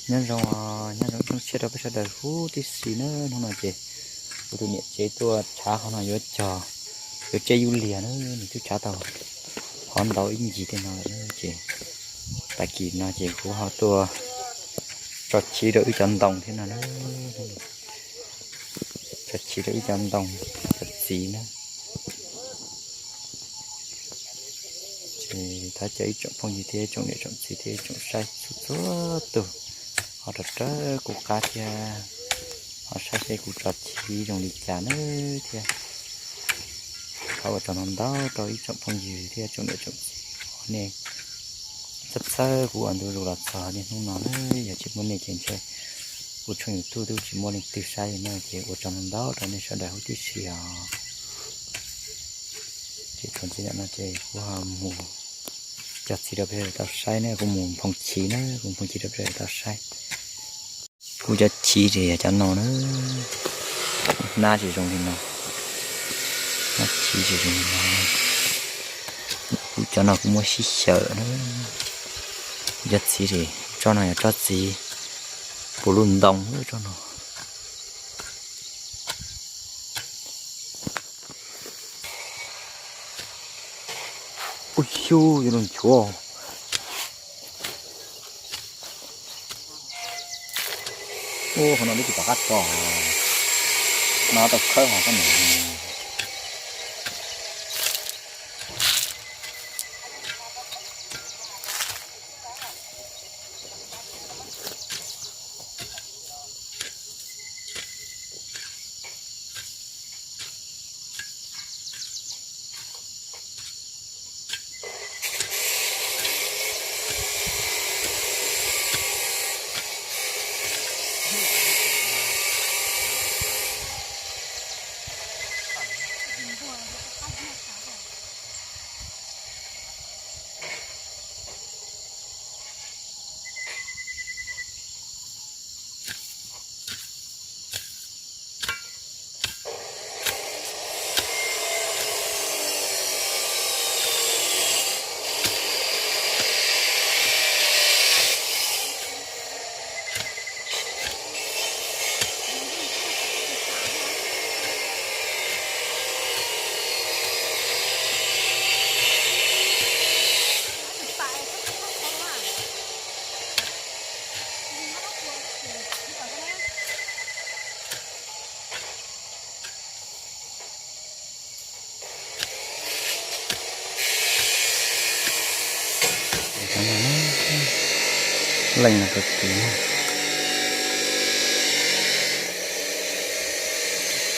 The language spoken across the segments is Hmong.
Nyob zoo, nyob zoo ib tsoom tshiab rau peb sawv daws huv tib si na. Hnub no ces kuv tus niam tsev tuaj tshav qhov no yuav cog, yuav tseb yub liag na, nws twb tshav tau qhov ntau ib ncig tej no lawm na. Ces tag kis no ces kuv ho tuaj tso chiv rau wb cov ntoo thiab no na, tso chiv rau wb cov ntoo, cov txiv na. Ces thov caw ib tsoom phooj ywg thiab tsoom niam tsoom txiv thiab tsoom saib txhua txhua tus ho rov rawv kuv qab thiab ho saib seb kuv tso chiv zoo li cas na thiab. Thov ua tsaug ntau ntau rau ib tsoom phooj ywg thiab tsoom niam tsoom txiv uas nej txhawb txhawb kuv ua ntu zus los txog niaj hnub no na. Yog tsis muaj nej ces ntshe kuv tshooj YouTube twb tsis muaj leej twg saib li na. Ces ua tsaug ntau ntau rau nej sawv daws huv tib si os. Ces thaum ntxiv no ces kuv ho mus cog txiv rau peb sawv daws tau saib na, kuv mus nphoo chiv na, kuv nphoo chiv rau peb sawv daws tau saib. Kuv cov chiv ces yog cov no na, hnab tsis zoo li no, hnab chiv tsis zoo li no. Kuv cov no kuv muab sib xyaw na. Kuv cov txiv ces tsob no yog tsob txiv puv lub ntoo tsob no. Ub xyub, yuav luag nchuav. Ub, qhov no twb tsis pom qab tso, no tau khawb hos koj niam. Leej no kawg kiag.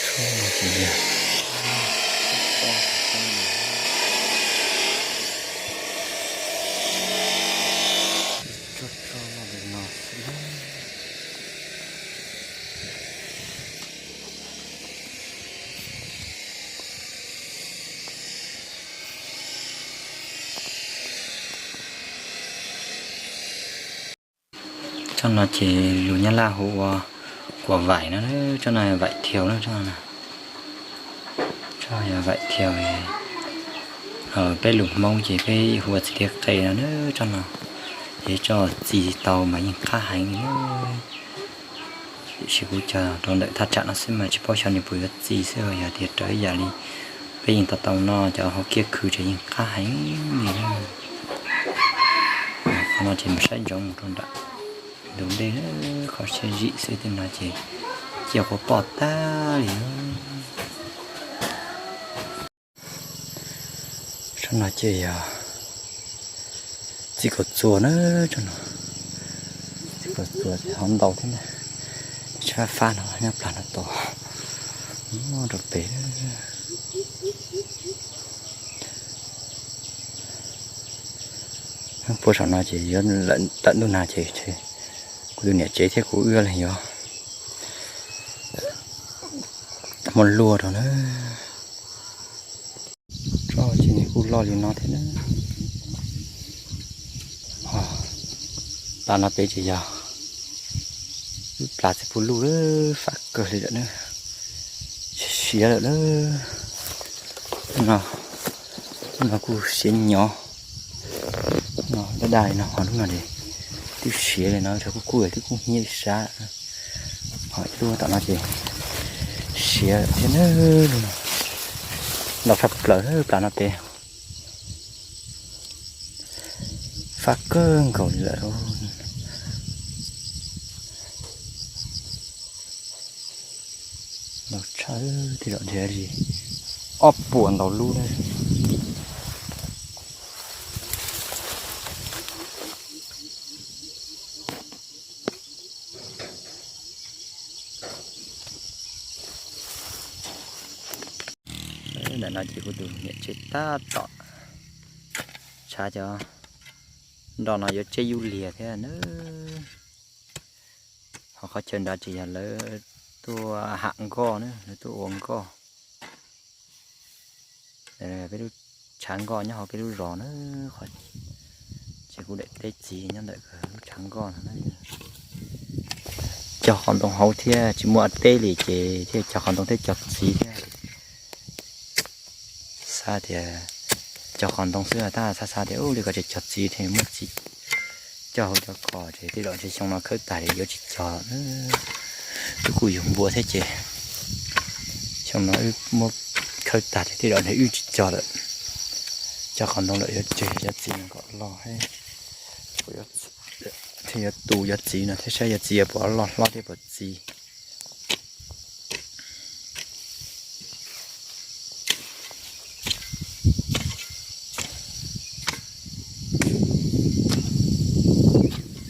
Tshuaj no ces yog tshuaj tso los li no xwb. Tsob no ces lus Nyab Laj hu ua kuam vaim no, tsob no vaim thiaus na, tsob no, tsob yog vaim thiaus. Peb lus Hmoob ces peb hu ua txiv tiab qe no na, tsob no. Ces tso txi tau mas yeej qab heev li na. Tiam sis kuv cog rau ntawm thaj tsam no xwb mas tsis paub xyov nws puas yuav txi xwb, yog tias raws ib yam li peb yeej tau tau noj cov hauv kiab khw ces yeej qab heev li na. Qhov no ces mus saib ntsoov mus rau nram ntug ntej, qhov siab zim xwb tej no ces ciaj quav poj tag li. Tsob no ces yog txiv kaus txuas na, tsob no txiv kaus txuas ces hov ntau thiab na. Tshab fab no nyob plag no tod rau pem. Puag saum no ces yuav tawm ntuj nag ces kuv tus niam tsev thiab kuv wb leeg yuav muab luaj rau na. Tsob ces nws kuj loj li no thiab na. Plas no pem ces yog lub plas txiv puv luj fab kawg li lawm na, siav lawm na. No, lub no kuj siav nyo, no daj daj li no, ho lub no ces Twb siav li no, kuj kuj twb kuj hnyiab sab. Ho ib lub tom no ces siav thiab na. Ntau tshaj plaws plas no pem. Fab kawg nkaus li lawm. Ntau tshaj, tej zaum ntshe li ob puas ntau lub na. Ntawm no ces kuv tus niam tsev tab tom tshav cov nroj no yuav tseb yub liag thiab na. Ho qhov chaw nrad ces yog lawv tuaj ham nkoj na, lawv tuaj ua nkoj. Peb lub tshav nkoj nyob hauv peb lub zos na, ces kuv daim teb txiv nyob ntawm lub tshav nkoj no. Cog qhov ntoo hauv thiab tsis muaj teb li ces thiaj cog qhov ntoo thiab cog txiv thiab. Xav tias cog qhov ntoo xwb, tab xav xav tias ub li ko ces cog txiv thiaj muaj txiv cog hauv cov kos ces tej zaum ntshe xyoo no khawb tag li yuav tsis cog. Wb kuj yug npua thiab ces xyoo no wb muab khawb tag ces tej zaum ntshe wb tsis cog lawm. Cog qhov ntoo lawm yuav tseg cov txiv no kom loj, thiaj yuav tu cov txiv no thiab saib cov txiv puas loj hlob thiab puas txiv.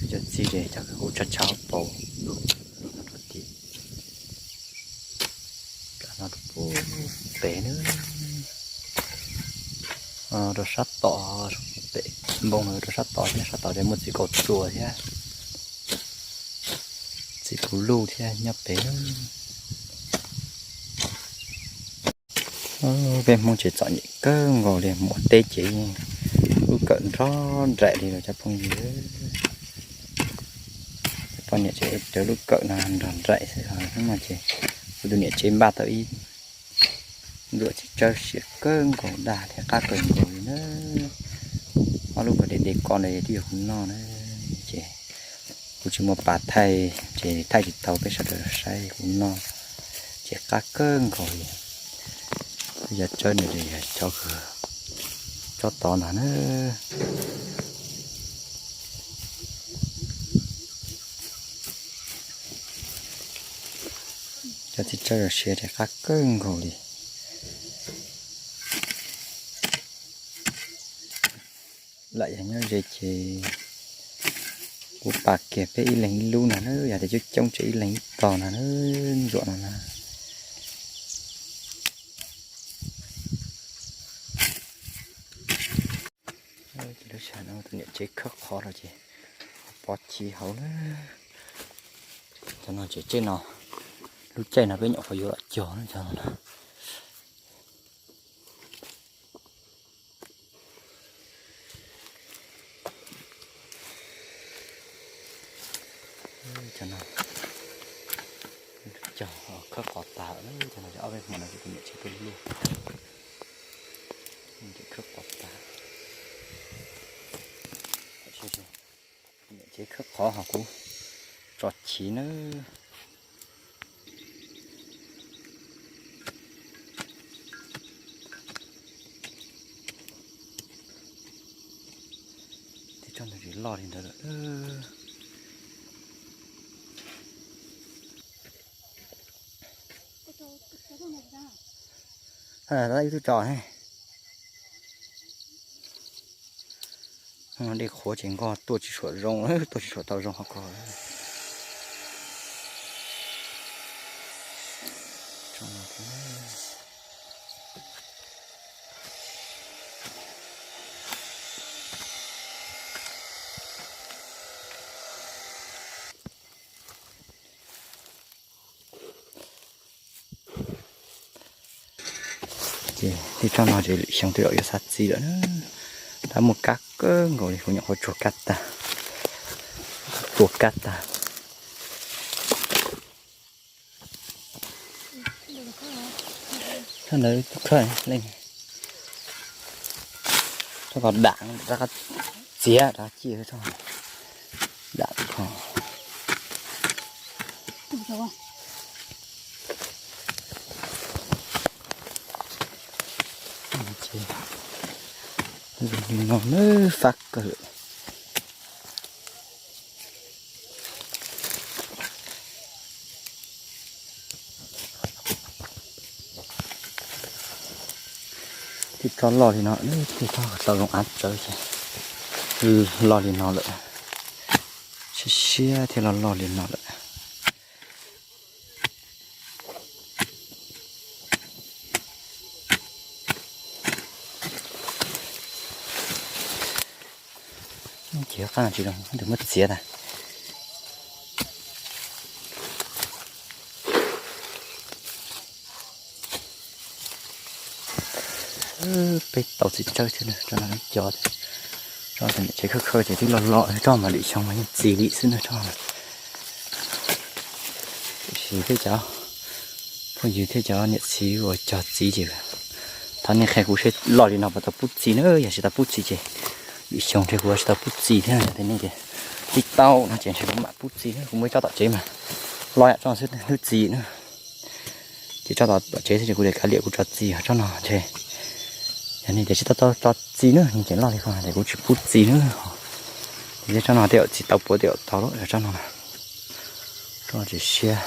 Cov txiv ces cov kuj tshav tshav paus rau tim no rau pem na, rau sab tom, pem npoo rau sab tom thiab, sab tom ces muaj txiv kaus txuas thiab txiv puv luj thiab nyob pem na. Peb Hmoob tsev txom nyem kawg nkaus li, mus ua teb ces yeej lub kawm nrog nraim li los cov phooj ywg. Poj niam tsev rawv lub kawm no nrog nraim xwb, no ces kuv tus niam tsev npaj tau ib nruab txiv tsawb siav kawg nkaus dag thiab qab kawg nkaus li na. Ob lub kawm de de ko ntawd twb yog kuv noj na, ces kuv tsis muaj pas thaij ces thaij tsis tau, peb sawv daws saib kuv noj ces qab kawg nkaus li. Yog tsawb no ces yog cov tsob tod ntag na. Cov txiv tsawb siav ces qab kawg nkaus li. Lam yog nyob ze ces kuv pas kiag peb ib leeg ib lub no na, yog tias coob coob ces ib leeg ib tog no na, ntsuam no na. Ces lub sij hawm no tus niam tsev khawb qhov rau ces pov chiv hauv na. Cov no ces tseb no, lub caij no peb nyuam qhuav yuav los cog na cov no na. Cov no cog khawb qhov tas, cov no ob peb hmo no ces tus niam tsev tuaj luaj, khawb qhov tas. Niam tsev khawb qhov ho kuv tso chiv nawb. Tib tsob ntawd tsis loj li ntawd lawm. Ib tug tso ne. Dej qhuav ces nkoj tuaj tsis suam zoo, tuaj tsis suam tau zoo qhov ko. Ces tib tsob no ces lwm xyoo twb yuav xav txi lawm na. Tab muaj kab kawg nkaus li, kuv nyuam qhuav tsuag kab tag, tsuag kab tag. Tsob ntawd tub khawb leej, tsob ko dam rov qab txiav rov qab ci, tsob dam Li no na, fab kawg. Thiaj tsob loj li no, thiaj tsob tau zoo av tsawv ces loj li no lawm, siab siab thiaj loj loj li no lawm. Ces qab no tsis zoo, muab txiav tas. Peb tau txiv tsawb thiab, tso no ib co, tso niam tsev khawb khawb ces twb loj loj, tso mas lwm xyoo mas yeej txi li xwb na tso. Tiam sis peb cov phooj ywg thiab cov niam txiv uas cog txiv ces thov nej qhia kuv seb loj li no puas tau pub txi na, yog tsis tau pub txi ces lwm xyoo ntshe kuv tsis tau pub txi thiab. Yog tias nej tias tsis tau no ces ntshe kuv mam pub txi na, kuv muaj ib tsob tom tsev mas loj yam tsob xwb twb txi na. Ces tsob tom tsev xwb ces kuv li kav liam kuv tso txi, tsob no ntshe yog nej tias tsis tau tso txi na, ces loj li ko ces kuv tsis pub txi na. Ces tsob no tej zaum txi tau puav tej zaum tau lawm, tsob no, tsob tsis siab.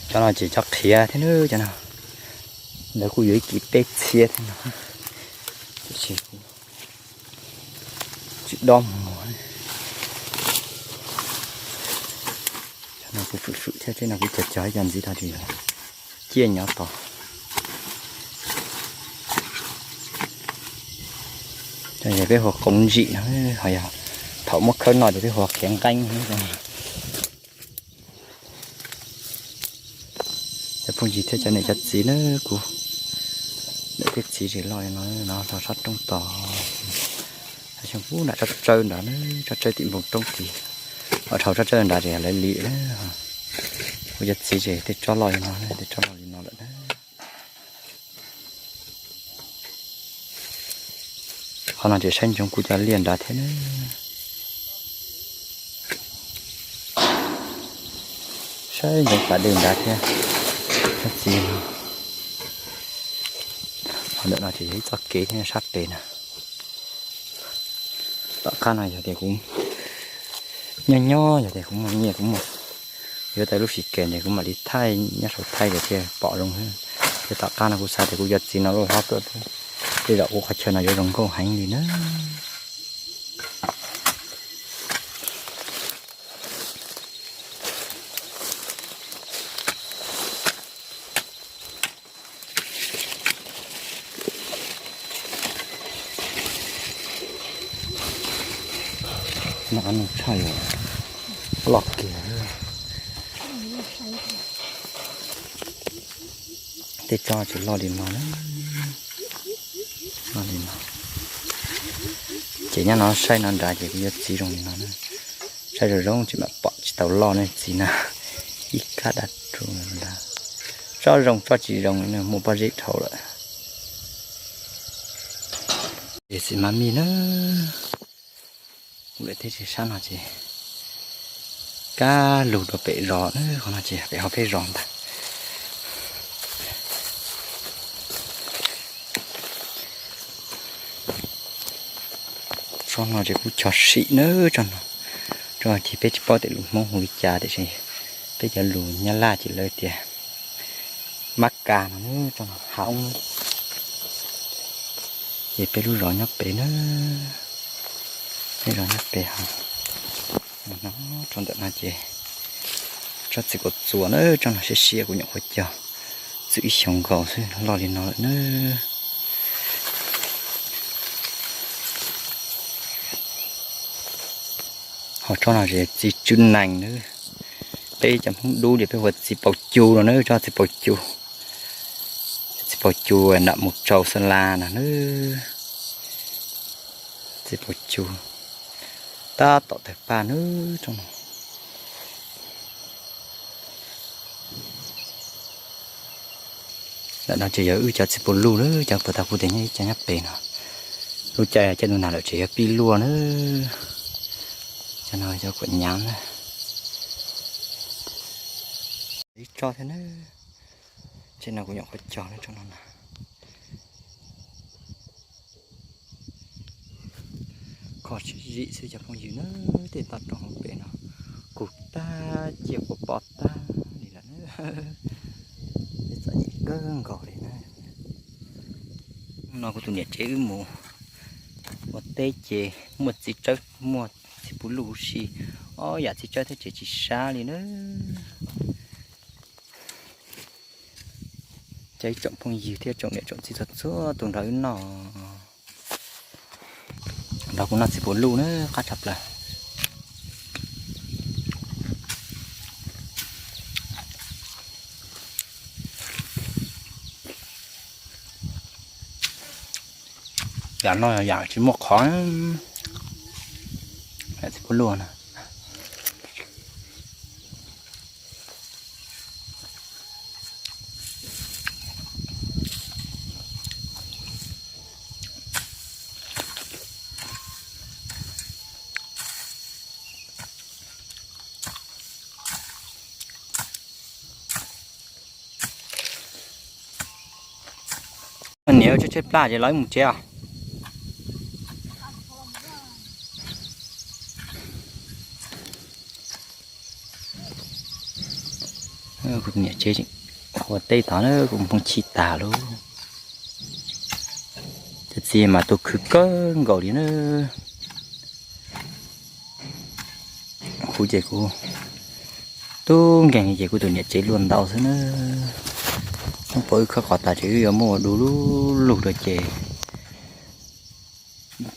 Cov no ces cov qhiav thiab na, cov no lawv kuj yuav ib kis peb txhiab thiab no, tiam sis tsis dob mus. Cov no kuv fwm fwm thiab, tej no kuv cog cog ib co ntxiv tag tsis yog ciaj nyob tos. Cov no peb hu ua qoov ntsim no, ho yog thaum muab khawb no ces peb hu ua qhiav nqeeb. Cov phooj ywg thiab cov niam cov txiv na, kuv niam thiab txiv tseem loj li no, no rau sab roob tod, xyoo puag nram tsob tsawb nrad na, tsob tsawb tim npoo roob tid, ho dhau tsob tsawb nrad ces lawv li na. Kuv cov txiv ces tej tsob loj li no, tej tsob loj li no lawm na. Qhov no ces saib ntsoov kuv cov liaj nrad thiab na. Saib ntsoov pas dej nrad thiab. Cov txiv no, qhov ntawm no ces yog ib txoj kev thiab sab pem na. Tom qab no yog tias kuv nyob nyob, yog tias kuv muaj nyiaj kuv muaj, yuav tau lub tsis kev ces kuv mam li thaij nyob saum thaij ces thiaj pom zoo. Ces tom qab no kuv xav tias kuv cov txiv no loj hlob tuaj, tej zaum kuv qhov chaw no yuav zoo nkauj heev li na. No tshaj loj kiag. Tej tsob tseem loj li no na. Loj li no. Ces nyob no saib no nrad ces kuv yuav txiv zoo li no na. Saib zoo zoo tsis mam pom tsis tau loj ne txiv na. Ib kab dab rau nrad. Tsob zoo tsob tsis zoo muaj pob zeb dhau lawm. Ces txiv mas mij na. Kuv lawm thiab ces sab no ces kab lug rau pem zos na, qhov no ces pem hauv peb zos ntag. Tsob no ces kuj chov sim na, tsob no, tsob no ces peb tsis paub tias lus Hmoob hu li cas tiam sis peb cov lus Nyab Laj ces lawv tias mab kas no, tsob no hav oob. Ces peb lub zos nyob pem na, peb zos nyob pem hauv. Rau ntawm no ces tsob txiv kaum txuas na, tsob no siab siab kuv nyuam qhuav cog txwm ib xyoos nkaus xwb loj li no lawm na. Ho tsob no ces txiv tswb nees na, peb cov Hmoob dub ces peb hu ua txiv paus cu no na, tsob txiv paus cu, txiv Pua cu nram mus tsau xab la no nawb. Txiv pua cu tab tom tawg paj nawb tsoom. Ntawm no ces yog wb cov txiv pua luj nawb, cov puag ta kuv tias nyob ib co nyob pem no. Lub caij caij ntuj nag lawm ces yog pib luaj nawb. Cov no cov kuam nyav na. Ib tsob thiab na. Tsev no kuv nyuam qhuav cog na tsoom no na. Kho sib zim xwb cov phooj ywg na, tej toj roob hauv pem no kuj tag cia kuv pov tag li lawm na. Txom nyem kawg nkaus li na. No kuv tus niam tsev wb mus ua teb ces muaj txiv tsawb muaj txiv pua luj huv si, ob yam txiv tsawb thiab ces tsis sab li na. Cov ib tsoom phooj ywg thiab tsoom niam tsoom txiv txhua txhua tus nrog wb noj, nrog kuv noj txiv pua luj na qab tshaj plaws. Yam no yam tsis muaj qhov, txiv pua luj na. Niam tshaib tshaib plab ces los wb mus tsev os. Kuv niam tsev ua teb tod na kuv phooj chim tag lauj. Cov txiv mas tuaj khwv kawg nkaus li na. Kuv ces kuv tub nkeeg ces kuv tus niam tsev luaj ntau xwb na. Pom wb khawb qhov tas ces wb yuav muab ua du lug rau ces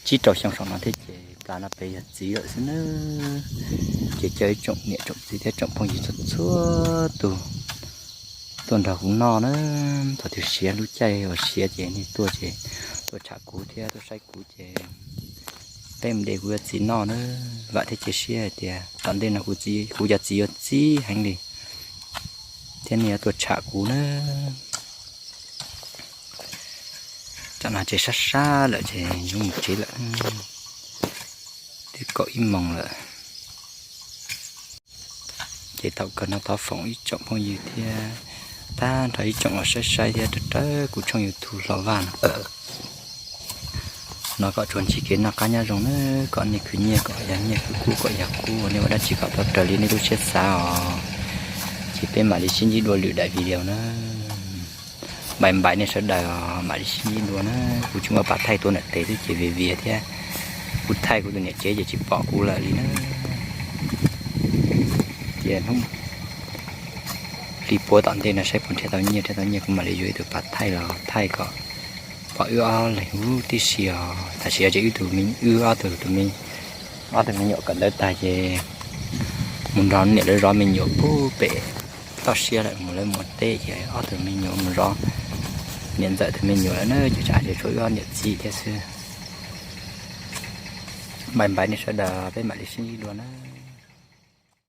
tsib rau xyoo saum no thiab ces plas no pem yog txiv lawm xwb na. Ces cov ib tsoom niam tsoom txiv thiab tsoom phooj ywg txhua txhua tus tuaj nrog kuv noj na. Thaum twg siav lub caij uas siav ces nej tuaj ces tuaj tsham kuv thiab tuaj saib kuv ces peb mus de kuv yuav txiv noj na. Vam thiab cia siab hais tias tom ntej no kuv cov txiv yuav txib heev li thiab nej yuav tuaj tsham kuv na. Tam no ces sab sab lawm ces yuav mus tsev lawm, twb kaum ib moos lawm. Ces thaum kawg no thov foom ib tsoom phooj ywg thiab tag nrho ib tsoom los saib saib thiab raws raws kuv tshooj YouTube Hlob Vaj no, kom tsuas ntsib kev noj qab nyob zoo na, kom nej khwv nyiaj kom yog nyiaj, khwv kub kom yog kub, nej ua dab tsi kom tau raws li nej lub siab xav os. Ces peb mam li sib ntsib dua lwm daim video na. Npais npais nej sawv daws os, mam li sib ntsib dua na. Kuv tsis muaj pas thaij tuaj ntawm tes xwb ces vias vias thiab, kuv thaij kuv tus niam tsev ces tsis pom kuv lawm li na. Ces hnub hli puab tom ntej no saib puas nrhiav tau nyiaj, nrhiav tau nyiaj kuv mam li yuav ib tug pas thaij los thaij kom pom wb ob leeg huv tib si os. Tam sim no ces wb tus me, wb ob tug tus me, ob tug me nyuam kawm ntawv tag ces mus nrog niam lawv zov me nyuam puag pem toj siab lawm, mus lawv mus ua teb ces ob tug me nyuam mus zov niam ntxawm tus me nyuam lawm na, ces tsam ces tshuav wb ob niam txiv thiab xwb. Npais npais nej sawv daws, peb mam li sib ntsib dua na.